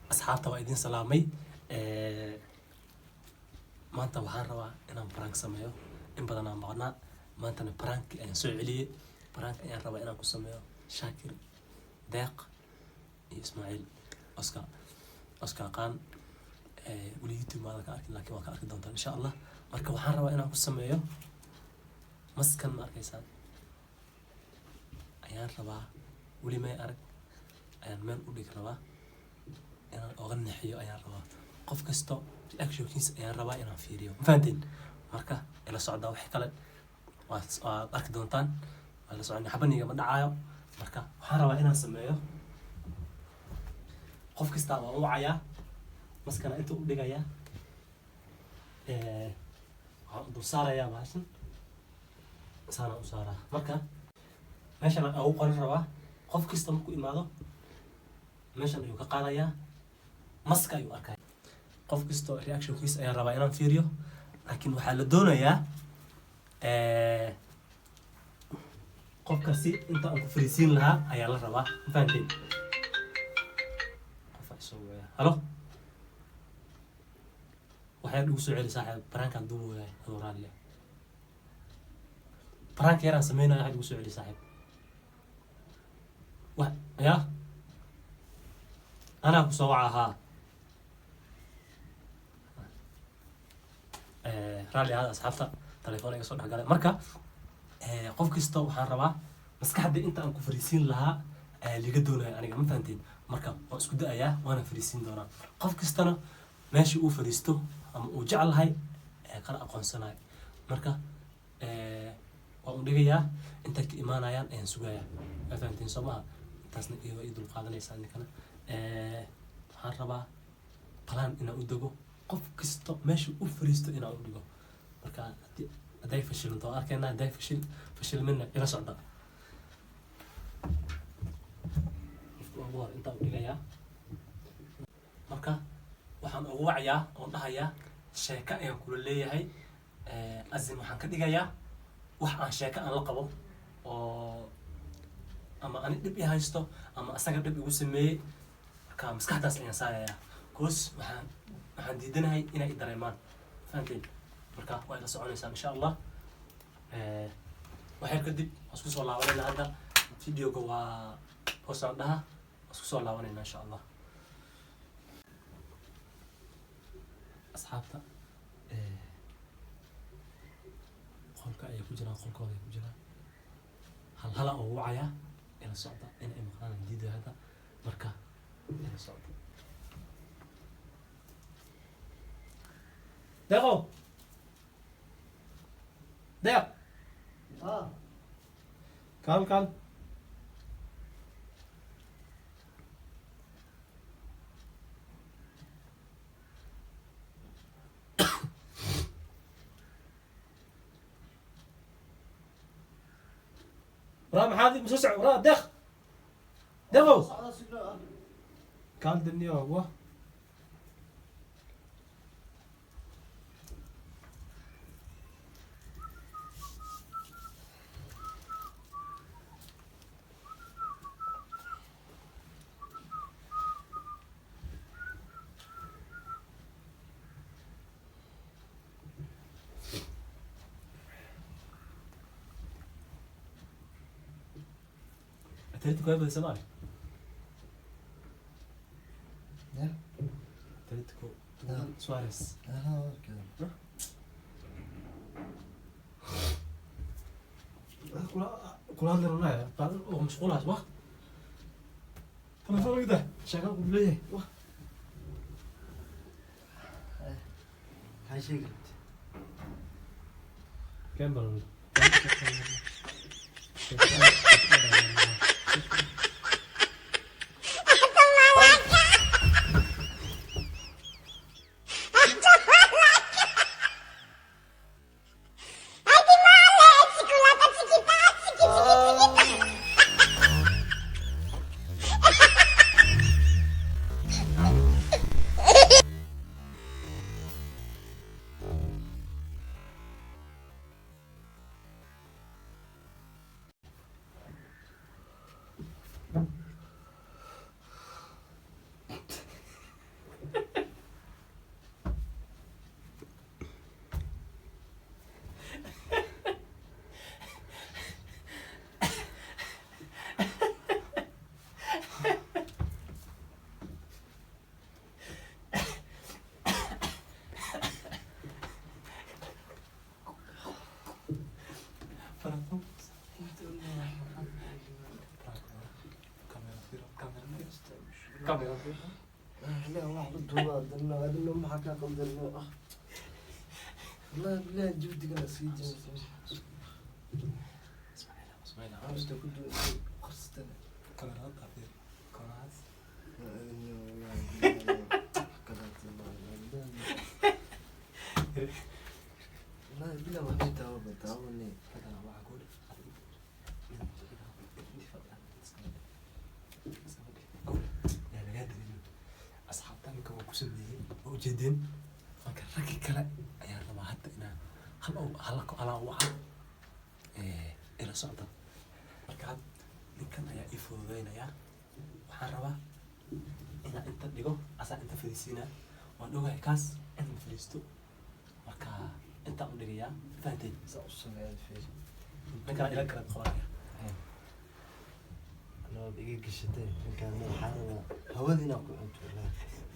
Asxaabta, waa idin salaamay. Maanta waxaan rabaa inaan prank sameeyo. In badan aan maqnaa, maantana prank ayaan soo celiyey. Prank ayaan rabaa inaan ku sameeyo Shaakir, Deeq iyo Ismaaciil Oscar. Oscar qaan weli YouTube maadan ka arkin, laakiin waa ka arki doontaan insha Allah. Marka waxaan rabaa inaan ku sameeyo maskan, ma arkaysaan, ayaan rabaa. Weli may arag, ayaan meel u dhigi rabaa inaan oga naxiyo ayaan rabaa. Qof kasto reactionkiisa ayaan rabaa inaan fiiriyo, ma fahanteen? Marka ila socdaa, wax kale waad arki doontaan. Waa la socon, xabaniga ma dhacaayo. Marka waxaan rabaa inaan sameeyo, qof kasta waan u wacayaa, maskana inta u dhigayaa, waxaan u dul saarayaa bahashan, saanaan u saaraa. Marka meeshan aan ugu qoran rabaa, qof kasta markuu imaado meeshan ayuu ka qaadayaa, maska ayuu arkaya. Qof kasto reactionkiisa ayaan rabaa inaan fiiriyo, laakiin waxaa la doonayaa qofkasi inta aan ku fariisiin lahaa ayaa la rabaa, ma fahanteen? Qofa isoo waya. Halo, waxyaad ugu soo celi saaxiib, prankaan duubaya adoo raalliya. Prank yaraan sameynaya, waxaad ugu soo celi saaxiib. Wax ya anaa kusoo waca haa. Raalli ahaada asxaabta, telefoon iga soo dhexgalay. Marka qof kasta waxaan rabaa maskaxda inta aan ku fariisiin lahaa ayaa liga doonaya aniga, ma fahanteen? Marka waan isku da'ayaa, waana fariisiin doonaa. Qof kastana meesha uu fariisto ama uu jeclahay ayaa kala aqoonsanayo. Marka waan u dhigayaa, intay ka imaanayaan ayaan sugayaa, waa fahanteen soo maha? Intaasna iyo ii dul qaadanaysaa ninkana. Waxaan rabaa plan inaan u dego, qof kasta meesha u fariisto inaan u dhigo. Marka haddii hadday fashilanto waan arkaynaa, hadday fashilmina ila socda. Qofka ugu hor intaan u dhigayaa. Marka waxaan ugu wacayaa oon dhahayaa sheeko ayaan kula leeyahay. Azin waxaan ka dhigayaa wax aan sheeko aan la qabo oo ama ani dhib i haysto ama asaga dhib igu sameeyey. Marka maskaxdaas ayaan saarayaa, 'cause waxaan diidanahay inay i dareemaan, fahanteen? Marka waa ila soconaysaan insha Allah. Wax yar kadib waan isku soo laabanayna. Hadda videoga waa hoosaan dhaha, waan isku soo laabanayna insha Allah. Asxaabta, qolka ayay ku jiraan, qolkooda ay ku jiraan. Hal hala oo wacayaa, ila socda. In ay maqlaan aan diidaya hadda, marka ila socda. Deeqo, Deeq, kaal kaal. Waraa, maxaad ma soo soco? Waraa Deeq, Deeqow, kaal daniyo wa. Atletico waa badisay maarag? Ya? Atletico Suarez. Aha, okay. Kula hadli rabnaa oo mashquulaas wa telefoonka sheeko ku leeyahay wa. Maxay sheegi rabtay? Campbell. Kamera. Xilligan wax la duubaa adina adina maxaa kaa qaldan ah? Wallahi billahi juhdigana sii jimsa. Ismaaciil. Hoosta ku duubay qarsatana. Kamerada fiir. Kameradaas. Wallahi billahi wallahi billahi waxay taawada taawane. Ragana waxaa ku dhif. Yaa lagaa dareemin. Asxaabta ninka waa ku sameeyey, waa ujeedeen. Marka raggii kale ayaan rabaa hadda inaan hal hal halaa waca ila socda. Marka had ninkan ayaa ii fududeynaya. Waxaan rabaa inaan inta dhigo, asaa inta fadhiisiinaa. Waan ogahay kaas inaan fadhiisto. Marka intaan u dhigayaa, fahanteen? Saa u sameeyaa fiir. Ninkan ila garab qabanaya. Anaad iga gashatay ninkaan waxaa rabaa hawada inaan ku cunto, wallahi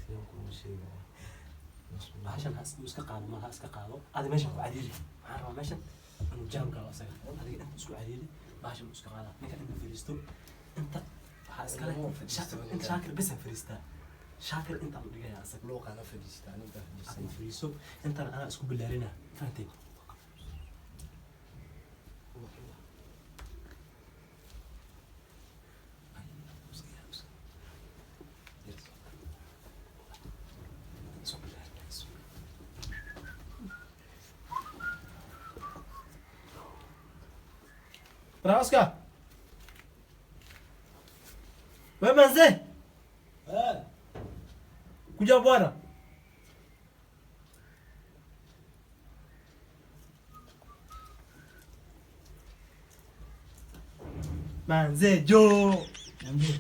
sidaan kuma sheegaya. Bahashan ha iska qaado, ma ha iska qaado. Adi meeshan ku cariiri. Waxaan rabaa meeshan inuu jaam galo asaga. Adiga inta isku cariiri, bahashan uu iska qaadaa. Ninka inta fadhiisto, inta waxaa iskale inta Shaakir bes aan fadhiistaa. Shaakir intaan u dhigayaa asaga. Luuqaana fadhiista, aniga Adiga fadhiisan. Fadhiiso, intana anaa isku bilaarinaa, fahanteen? Isku bilaarinaa, isku. Bra Oskar! Wewe manze! Kuja bwana. Manze jo. Niambie.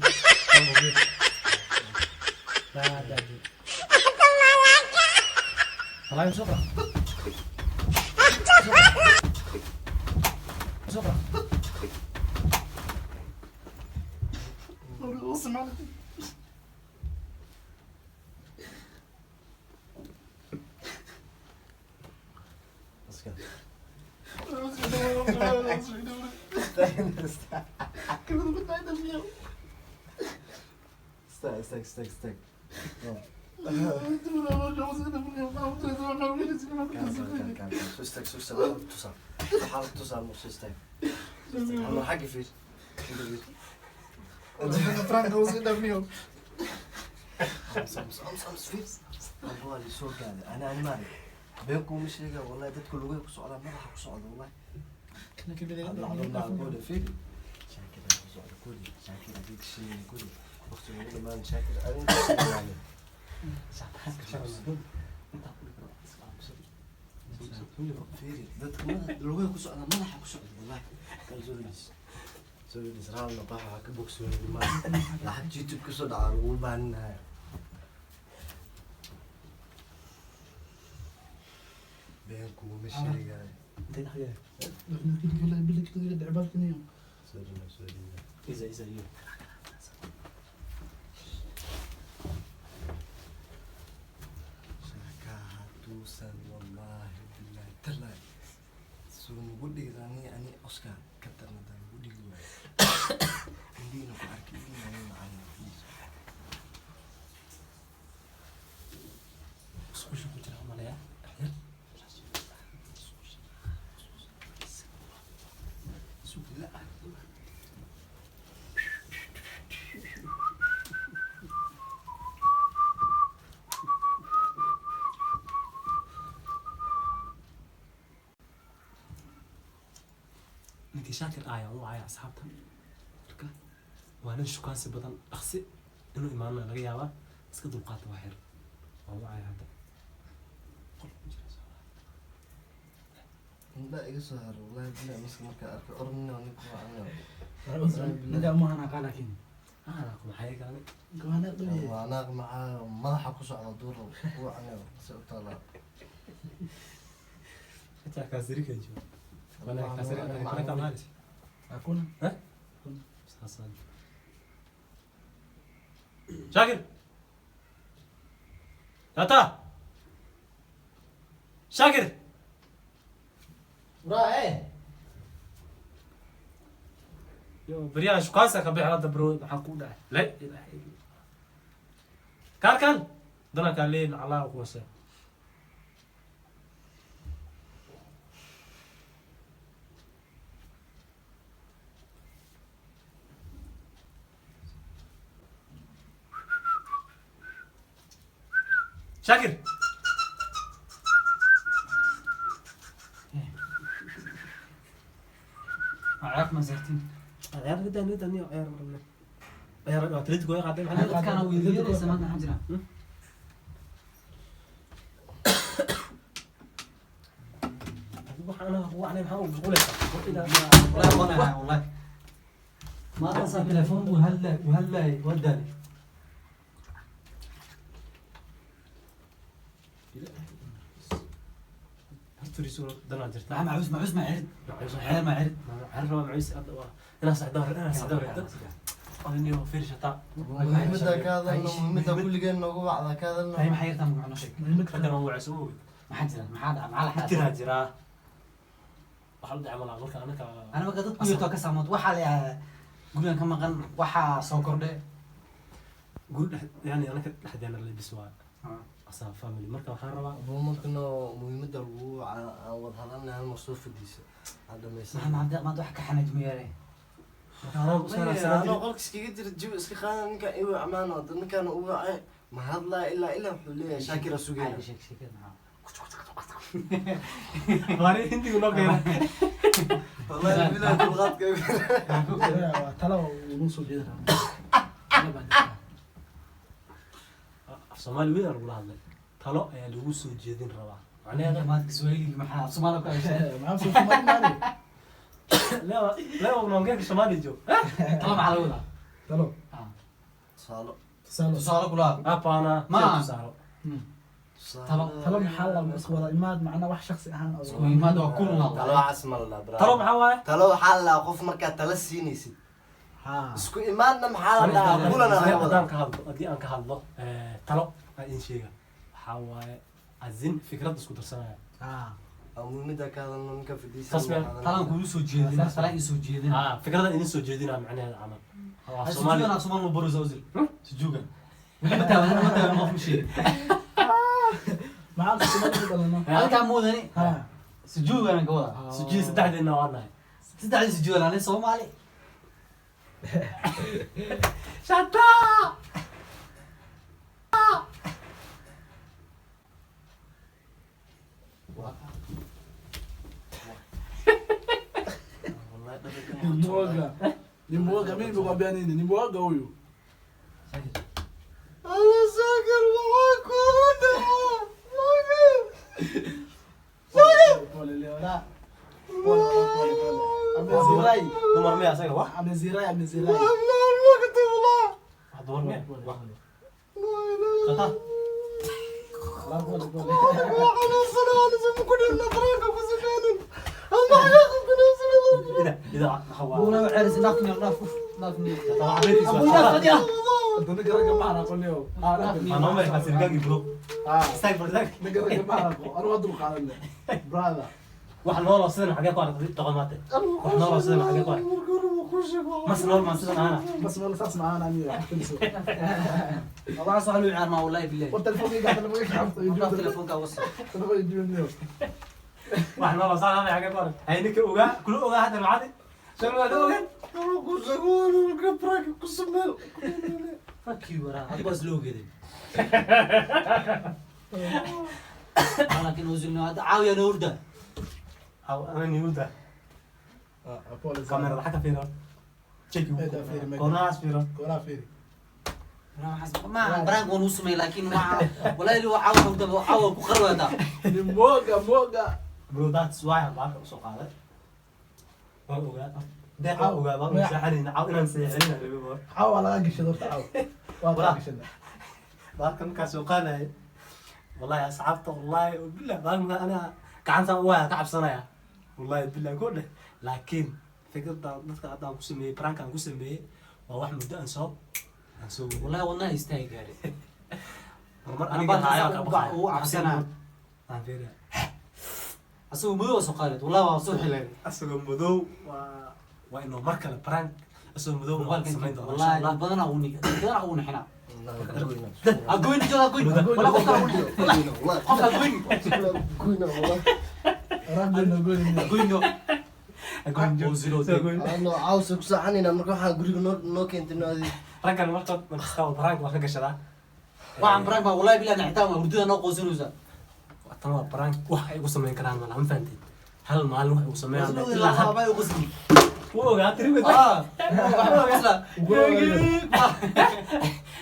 Mambo vipi? Dada jo. Salaam sokra. Sokra. Oscar. Istaag, istaag, istaag, istaag. Kaal, kaal, kaal, kaal. Soo istaag, soo istaag. Waxaa lagu tusaa. Waxaa lagu tusaa, soo istaag. Soo istaag. Hal mar xagga fiir. Inta fiir. Ams, ams, ams, ams, fiir. Amba waa lisoo gaaday. Ana maarag. Been kuuma sheegaya, wallahi dadka lugaha ku socdaa, madaxa ku socda, wallahi. Allah, Allah, kule, fiir. Shaakir ayaa ku socda, kule. Shaakir adiga sheegay, kule. Waqtiga ugu dhammaan, Shaakir, adiga sheegay. Fiiri, dadka madaxa lugaha ku socda, madaxa ku socda, wallahi. Kal soo dhis. Soo dhis, raalna baxa, waxaa ka bogsoonay maanta. Lacag YouTube ka soo dhaca lagu baahanyahay. Been kuuma sheegayo. Soo dhino, soo dhino. Iza, iza, iyo. Sheekaha hadduusan, wallaahi billaahi tallaahi suu nagu dhigda ani Oscar ka darna haddaan nagu dhigi waayo, indhihiina ku arkay inaan macalin. Musqusha ku jira umaleyaa. Yar. Sug la. Ninkii Shaakir ayaa u wacaya asxaabta. Marka waa nin shukaansi badan, dhaqsi inuu imaanana laga yaabaa. Iska dulqaata waa xir. Waan wacaya hadda. Qol ku jira soo. Indha iga soo haro, wallahi billahi maska markaa arkay ornina ninka waa aniga. Ah, maxay galay? Waa naaq macaa madaxa ku socda duur uu aniga si u taalaa. Xitaa kaasiri ka joogo. Wala kaasiri ana kana kamaali. Hakuna. Sasa. Shaakir. Tata. Shaakir. Bra eh. Yo, baryahan shukaansa ka bixi hadda bro, maxaa ku dhacay? La ilaaha illa. Kaal kaal. Dana kaa leeyin calaa kuwase. Shaakir. عارف ما زهتين. Ciyaar midaan midaan iyo ciyaar marna. Ciyaar Atletico ay qaaday maxaa? Dadkaan weydiinaysa maanta maxaa jira? Waxaan anaga kugu wacnay maxaa ugu mashquulaysaa? والله والله والله ما اتصل تليفون وهلا وهلا وداني. Horturiisu danaa jirta. مع معوز معوز ما عرد عير ما عرد. Maxaa rabaa macuus hadda waa inaa saxdaan inaa saxdaan adiniyo fiir shataa. Muhiimadda ka hadalno, muhiimadda kulligeen noogu wacda ka hadalno. هاي ما حيرتها مع شيء. Raggan waa wacayso ma ogid. ما حد جرى ما حد ما حد. Tiraa jiraa. Waxaa la dhacay marka anaka. انا ما قدرت كل ka saamad waxa la gurigan ka maqan waxa soo kordhay. Guri dhex yani anaka dhexdeena la bis waa asaa family marka waxaan rabaa Abuu markano muhiimadda lagu waca aan wada hadalnay hal mar soo fadhiiso. Aan dhamaysan. ما عبد ما wax ka xanajmiyeeray. Marka horaan u soo Anoo qolka iskaga jira jawi iska qaadan ninkaan igu acmaan oo ninkaan u wacay ma hadlaa ilaa ilaa wuxuu leeyahay Shaakira sugayna. Sheeg sheeg maxaa. Mari hindigu noo keenay. Wallahi billahi dulqaadka. Waa talo uu soo jeedin. Af Soomaali weyn aa lagula hadlay. Talo ayaa lagu soo jeedin rabaa. Macnaheeda maad Kiswahili maxaa Soomaali ku haysaa? Maxaa soo Soomaali? Leo leo unaongea Kisomali jo. Talo maxaa lagu wadaa? Talo. Tusaalo. Tusaale. Tusaale kula. Hapana. Ma. Tusaalo. Talo. Talo maxaa la isku wada imaad macna wax shakhsi ahaan oo Isku imaad waa kulan. Talo waxaas ma la dhahaa. Talo maxaa waaye? Talo waxaa la dhahaa qof markaad talo siinaysid. Ha. Isku imaadna maxaa la dhahaa kulan aa laga wadaa. Haddaan ka hadlo, haddii aan ka hadlo, talo aan idin sheega. Waxaa waaye azin fikrad isku darsanaya. Ha. Waa muhiimadda ka hadalno ninka fadhiisan. Saas meel. Talan kugu soo jeedin, talan ii soo jeedin. Fikradan idin soo jeedinaa macnaheeda camal. Waa Soomaali. Sujuugan Soomaali ma barusa usil. Sujuugan. Weli ma taaban, ma taaban qof ma sheegin. Maxaa Soomaali ku dhalano? Halkaa moodani. Ha. Sujuugan ka wadaa. Sujuud saddexdeedna waa nahay. Saddexdii sujuugan ani Soomaali. Shataa! Wallahi dhaqanka Ni mwoga. Ni mwoga, mimi nimekwambia nini? Ni mwoga huyu. Alla Shaakir maxaa kugu dhacay? Shaakir! Pole leo la. Pole pole pole. Amezirai. Dumar miya asaga wax? Amezirai, amezirai. Wax dumar miya? Pole Wax. pole. Shataa. La pole pole. Ida ida waxa waa. Buuna ceris nafni naf nafni. Shataa waa cabeerkiisa Abu waa naf shataa. fadhiya. Ninka ragga ma araqo leo. Waa noo mari xasirgaagi bro. Ah. Istaag bro, istaag. Ninka ragga ma araqo. Anigu waa dul qaadan leh. Brother. Wax nooloo sidan xagee ku aragtay doqon maate. Wax nooloo sidan xagee ku aragtay. Mas nool maan sidan ahana. Bas ma saas ma aan aniga. Waxa soo lu ciyaar ma wallahi billahi. War telefoonka telefoonka War telefoonka wasi. telefoonka jibin. Wax nooloo sidan ahana xagee ku aragtay. Hay ninka ogaa, kula ogaa hadda macadi. Shan waa la ogaa. Fuck you wara. Hadba is loo geeday. Laakiin usilno hadda caawiya noorda. Aw ana niuda. Pole. Kamerada xagga fiiro. Check you. Eeda fiiri, meesha. Koonahaas fiiro. Koonaa fiiri. Ma barang waan u sameeyay laakiin waxa wallahi loo caawa hurda caawa ku qarwada. Ni mwoga mwoga. Bro, that's why aan bahalka usoo qaaday. Waan ogaa. Deeq waan ogaa, waan seexanayna. Caaw inaan seexanayna rabay bro. Caawa laga gashay horta caawa. Waa laga gashay. Bahalka markaan soo qaadayay. Wallahi asxaabta wallahi billah bahalka markaan aniga gacantaan u haya ka cabsanaya. Wallahi billah ku dheh. Laakiin fikradda dadka hadda aan ku sameeyey, prank aan ku sameeyey, waa wax muddo aan soo waday. Wallahi wadnaha istaagi gaari. Marmar Ana aniga bahalka haayaa ka u baqaya. cabsanaa. Aan fiiriyaa. Asagoo madow soo qaaday wallahi waa soo xilay. Asagoo madow waa inuu mar kale prank asagoo madow waan samayn doonaa insha Wallahi Allah. dad badan uu niga dad badan uu nixina. Agoyn joog, agoyn. Wala qofka qofka agoyn. Goyna wallah. Agoyn. Agoyn. Ano caws ku saaxanayna marka waxaan guriga noo keentay noo adeeg. Raggan marka markasta prank waa ka gashadaa. Waxaan prank baa wallahi billahi naxitaan waa hurdada noo qoosinaysa. Tan waa prank, wax ay ugu samayn karaan malaha, ma fahanteen? Hal maalin wax ugu sameeyaan ilaa had Ilaa ugu qosli. Wuu ogaa tiri. Ah, waxba qosla.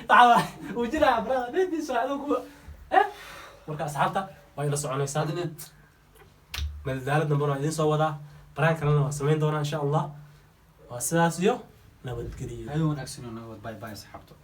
Waxaa uu jiraa brother netiisa adoo ku eh. Marka asxaabta waa ila soconaysaan, madadaalo dambena waa idiin soo wadaa, prank kalena waa samayn doonaa insha Allah. Waa sidaas iyo nabadgeliyo. Hayo wanaagsan oo nabad. Bye bye, asxaabta.